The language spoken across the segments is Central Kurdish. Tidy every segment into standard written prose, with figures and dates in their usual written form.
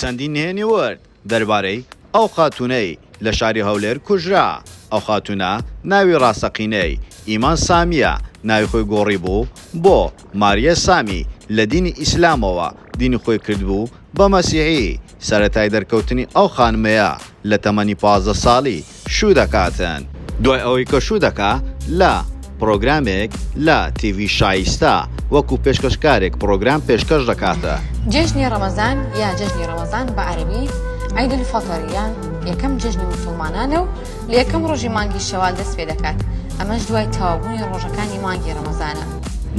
چەندین نهێنی ورد دەربارەی ئەو خاتوونەی لە شاری هەولێر کوژرا، ئەو خاتوونە ناوی ڕاستەقینەی، ئیمان سامییە، ناوی خۆی گۆڕیبوو بۆ، ماریە سامی، لە دینی ئیسلامەوە دینی خۆی کردبوو بە مەسیحی، سەرەتای دەرکەوتنی ئەو خانمەیە لە تەمەنی 15 ساڵی شوو دەکاتن. دوای ئەوەی کە شوو دەکا لە پڕۆگرامێک لە تیڤی شایستە وەکو پێشکەشکارێک پڕۆگرام پێشکەش دەکاتە. جەژنی ڕەمەزان یا جەژنی ڕەمەزان بە عەرەبی، عید الفطر، یان یەکەم جەژنی موسڵمانانە و لە یەکەم ڕۆژی مانگی شەوال دەست پێ دەکات، ئەمەش دوای تەواوبوونی ڕۆژەکانی مانگی ڕەمەزانە.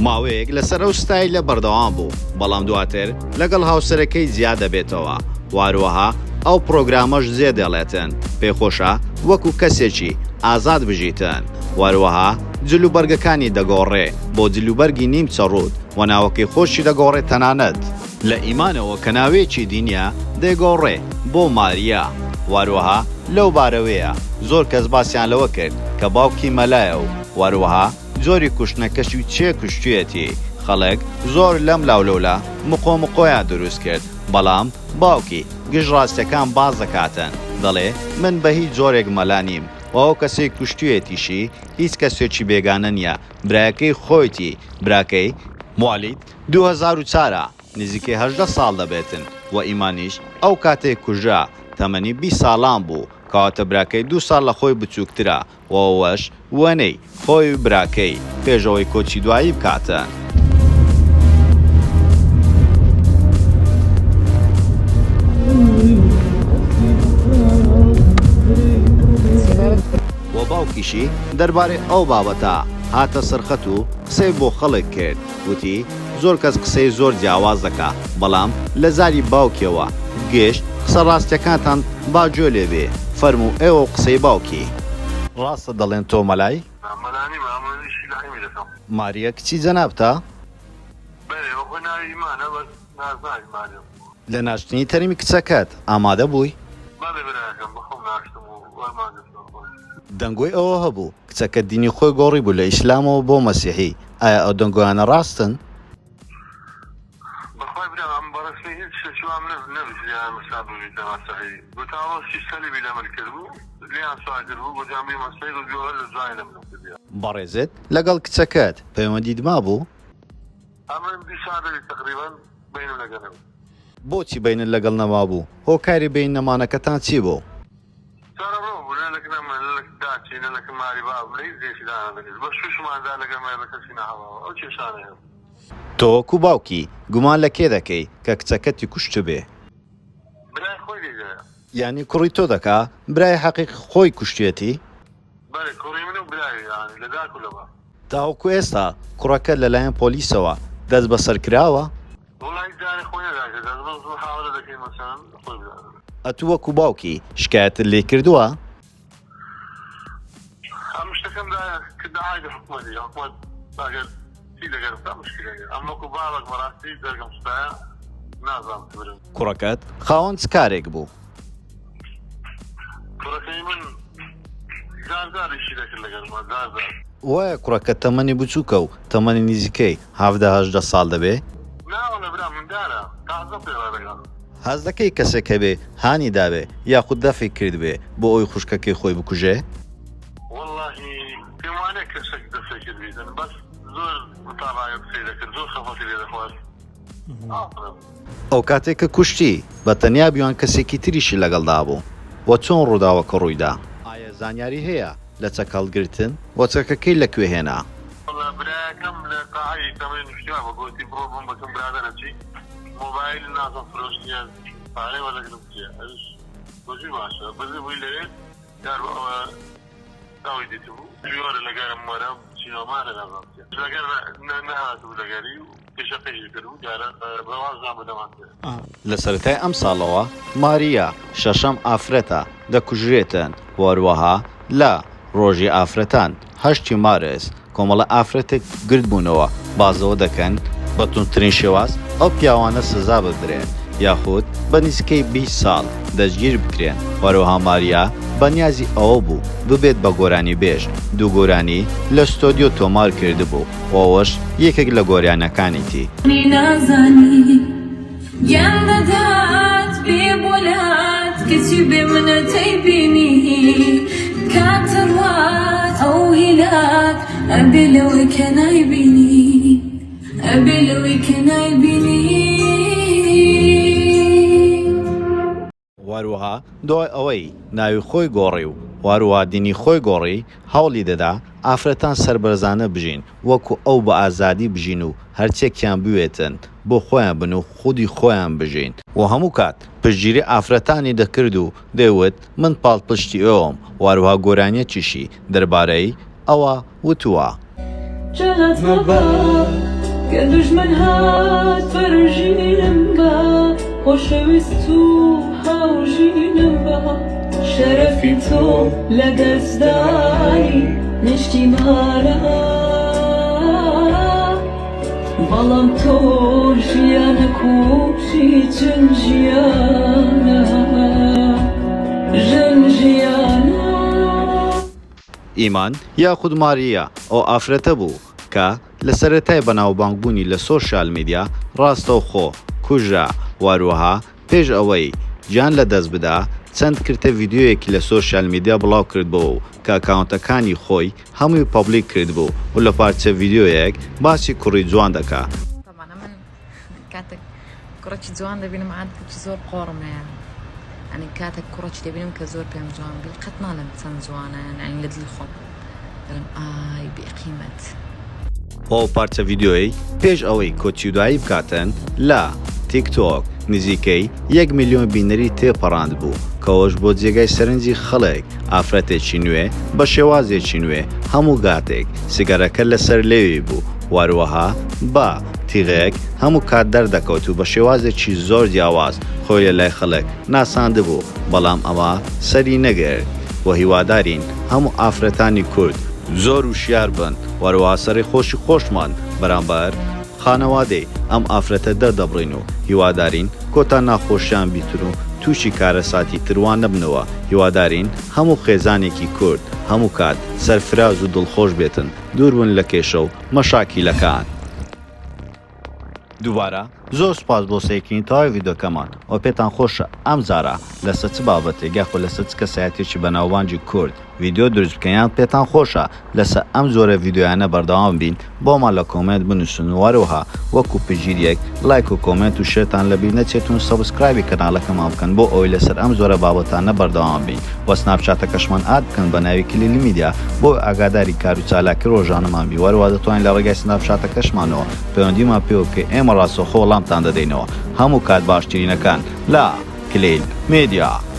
ماوەیەک لەسەر ئەو ستایلە بەردەوام بوو، بەڵام دواتر لەگەڵ هاوسەرەکەی جیا دەبێتەوە و هەروەها ئەو پڕۆگرامەش جێدێڵێتن، پێیخۆشە وەکو کەسێکی ئازاد بژیتن و هەروەها جلوبەرگەکانی دەگۆڕێ بۆ جلوبەرگی نیمچە ڕووت و ناوەکەی خۆشی دەگۆڕێ تەنانەت لە ئیمانەوە کە ناوێکی دینیە دەیگۆڕێ بۆ ماریا و هەروەها لەو بارەوەیە زۆر کەس باسیان لەوە کرد کە باوکی مەلایە و هەروەها جۆری کوشتنەکەشی و کێ کوشتویەتی خەڵک زۆر لەم لاو لەولا مقۆ مقۆیان دروست کرد بەڵام باوکی گشت ڕاستیەکان باس دەکاتن دەڵێ من بە هیچ جۆرێک مەلا نیم و ئەو کەسەی کوشتویەتیشی هیچ کەسێکی بێگانە نیە برایەکەی خۆیتی براکەی موالید 2004 ە نزیکەی 18 ساڵ دەبێتن و ئیمانیش ئەو کاتەی کوژرا تەمەنی 20 ساڵان بوو کەواتە براکەی دوو ساڵ لە خۆی بچووکترە و ئەوەش وێنەی خۆی و براکەی پێش ئەوەی کۆچی دوایی بکاتن. و باوکیشی دەربارەی ئەو بابەتە هاتە سەرخەت و قسەی بۆ خەڵک کرد وتی زۆر کەس قسەی زۆر جیاواز دەکا بەڵام لە زاری باوکیەوە گشت قسە ڕاستیەکانتان با گوێ لێ بێ فەرموو ئێوە و قسەی باوکی. ڕاستە دەڵێن تۆ مەلای؟ نا مەلا نیم ئەمن ئیشی لەحیمی دەکەم. ماریە کچی جەنابتە؟ بەلێ وەخۆی ناوی ئیمانە بەس نازناوی ماریە بوو. لە ناشتنی تەرمی کچەکەت ئامادە بووی؟ بەڵێ براکەم بەخۆم ناشتم و وەرمان گرتەوە خۆش. دەنگۆی ئەوە هەبوو کچەکەت دینی خۆی گۆڕیبوو لە ئیسلامەوە بۆ مەسیحی ئایا ئەو دەنگۆیانە ڕاستن؟ بەخوای برام ئەم بەڕەسمی هیچ شتێکی وام نەبیست مەسا ببیتە مەسیحی گوتان ڕۆژی سەلیبی لە مل کردبوو لێیان سوار کردبوو گوتیان بی مەسیحی گوت گۆهەر لە جوانی لە ملم کردیە. بەڕێزت لەگەڵ کچەکەت پەیوەندیت مابوو؟ ئەمن دیسان دەبی تەقریبەن بەینم لەگەڵ نەبوو. بۆچی بەینت لەگەڵ نەمابوو؟ هۆکاری بەین نەمانەکەتان چی بوو؟ سەرەڕۆ بوو نە لەک نە من لەک داچی نە لەک ماری بابم لە هیچ جێیەکی دانەدەنیشت بەس شووشمان دا لەگەڵ مێردە کەسی نەهەڵاوە ئەو کێشانەی هەبوو. تۆ وەکو باوکی گومان لە کێ دەکەی کە کچەکەتی کوشتبێ؟ برای خۆی لێی دەیا. یانی کوڕی تۆ دەکا برای حەقیقی خۆی کوشتویەتی؟ بەلێ کوڕی من و برای یانی لە داک و لە باب. تاوەکو ئێستا کوڕەکەت لەلایەن پۆلیسەوە دەست بەسەر کراوە؟ وەڵا هیچ جارێ خۆی نەداکە دەست بەس محاوەلە دەکەین مەسەلەن خۆی بدات. ئەتوو وەکو باوکی شکایەتت لێی کردووە؟ ئەم شتەکەم دا کردە عایدە حکومەتی حکومەت ئەگەر چی لەگەر بکا مشکلە نیە ئەم وەکو باوەک بەڕاستی دەرگەم سوتایە نازانم چ برم. کوڕەکەت خاوەن چ کارێک بوو؟ کوڕەکەی من جار جار ئیشی دەکرد لەگەڵما جار جار. وایە کوڕەکەت تەمەنی بچووکە و تەمەنی نزیکەی 17 18 ساڵ دەبێ؟ نا وەڵا برام مندارە تازە پێ ڕادەگا. هەست دەکەی کەسێک هەبێ هانی دابێ یاخود دەفعی کردبێ بۆ ئەوەی خوشکەکەی خۆی بکوژێ؟ وەڵاهی پێم وانیە کەسێک دەفعی کردبیتن بەس زۆر متابعەی قسەی دەکرد زۆر خەفەتی لێ دەخوارد. ئەو کاتەی کە کوشتی بە تەنیا بوو یان کەسێکی تریشی لەگەڵدا بوو؟ وە چۆن ڕووداوەکە ڕوویدا؟ ئایا زانیاری هەیە لە چەک هەڵگرتن؟ وە چەکەکەی لە کوێ هێنا؟ وەڵا برایەکەم لە قاعەی تەمەنی نوشتیا بوو گۆتی بڕۆ بم بکەم برادەرە چی مۆبایل نازم فرۆشتیە پارەی وەردەگرم چیە ئەویش گۆتی باشە بزی بووی لەوێ دیار بوو ئەوە ئەوەی دیتبوو وەرە لەگەرم وەرە بچینەوە مارە نازانم چیە لەگەر نەهاتبوو لەگەری و قیژە قیژی کردبوو دیارە بە وازنان بوو دەمانچێ. لە سەرەتای ئەمساڵەوە ماریا شەشەم ئافرەتە دەکوژرێتن و هەروەها لە ڕۆژی ئافرەتان هەشتی مارس کۆمەڵە ئافرەتێک گردبوونەوە باس لەوە دەکەن بە توندترین شێواز ئەو پیاوانە سزا بدرێن یاخود بە نزیکەی 20 ساڵ دەستگیر بکرێن و هەروەها ماریا بە نیازی ئەوە بوو ببێت بە گۆرانیبێژ دوو گۆرانی لە ستۆدیۆ تۆمار کردبوو و ئەوەش یەکێک لە گۆریانەکانیتی. نازانی گیان دەدات بێ. کچی بێ منەتەی بینی کات دەڕوات ئەو هیلاک ئەبێ لەوەی کە نایبینی ئەبێ لەوەی کە نایبینی. وەروەها دوای ئەوەی ناوی خۆی گۆڕی و وەروەها دینی خۆی گۆڕی هەوڵی دەدا ئافرەتان سەربەرزانە بژین وەکو ئەو بە ئازادی بژین و هەرچیەکیان بوێتن بۆ خۆیان بن و خودی خۆیان بژین، وە هەموو کات پشتگیری ئافرەتانی دەکرد و دەیوت من پاڵپشتی ئێوەم، وەروەها گۆرانیەکیشی دەربارەی ئەوە وتووە. جەلاد مەبە گەر دوژمن هات پەرژینم بە خۆشەویست و هاوژینم بە شەرەفی تۆ لەدەستدانی نیشتیمانە بەڵام تۆ ژیانە کوژی ژن ژیانە ژن ژیانە. ئیمان یاخود ماریا ئەو ئافرەتە بوو کە لە سەرەتای بەناوبانگبوونی لە سۆشیال میدیا ڕاستەوخۆ کوژرا و هەروەها پێش ئەوەی گیان لەدەست بدا چەند کرتە ڤیدیۆیەکی لە سۆشیال میدیا بڵاوکردبۆوە و کە ئەکاونتەکانی خۆی هەمووی public کردبوو و لە پارچە ڤیدیۆیەک باسی کوڕی جوان دەکا. تەبعەن ئەمن کاتێک کوڕێکی جوان دەبینم عادەتێکی زۆر قۆڕم هەیە یانی کاتێک کوڕێکی دەبینم کە زۆر پێم جوان بی قەت ناڵێم چەند جوانە یانی لە دڵی خۆم دەڵێم ئای بێقیمەت. ئەو پارچە ڤیدیۆیەی پێش ئەوەی کۆچی دوایی بکاتن لە، تیک تۆک، نزیکەی یەک ملیۆن بینەری تێپەڕاندبوو، کە ئەوەش بۆ جێگای سەرنجی خەڵک، ئافرەتێکی نوێ بە شێوازێکی نوێ هەموو گاتێک سیگارەکە لەسەر لێوی بوو و هەروەها بە تیغێک هەموو کات دەردەکەوت و بە شێوازێکی زۆر جیاواز خۆی لە لای خەڵک ناساندبوو، بەڵام ئەمە سەری نەگرت و هیوادارین هەموو ئافرەتانی کورد زۆر وشیار بن و هەروەها سەرەخۆشی خۆشمان بەرامبەر خانەوادەی ئەم ئافرەتە دەردەبڕین و هیوادارین کۆتا ناخۆشیان بیتن و توشی کارەساتی تر وا نەبنەوە هیوادارین هەموو خێزانێکی کورد هەموو کات سەرفراز و دڵخۆش بێتن دوور بن لە کێشە و مەشاکیلەکان. دووبارە زۆر سوپاس بۆ سەیرکردنی تەواوی ڤیدۆکەمان وە پێتان خۆشە ئەم جارە لەسەر چ بابەتێک یاخود لەسەر چ کەسایەتیەکی بەناوبانگی کورد ڤیدیۆ دروست بکەین یان پێتان خۆشە لەسەر ئەم جۆرە ڤیدیۆیانە بەردەوام بین بۆمان لە comment بنوسن و هەروەها وەکو پشتگیریەک لایک و comment و share تان لەبیر نەچێت و subscribe ی کەناڵەکەمان بکەن بۆ ئەوەی لەسەر ئەم جۆرە بابەتانە بەردەوام بین وە سناپچاتەکەشمان add بکەن بە ناوی کلیلی میدیا بۆ ئاگاداری کار و چالاکی ڕۆژانەمان بی وەروە دەتوانین لە ڕێگای سناپچاتەکەشمانەوە پەیوەندیمان پێوە بکەی ئێمە ڕاستەوخۆ وەڵامتان دەدەینەوە هەموو کات باشترینەکان لە کلیل میدیا.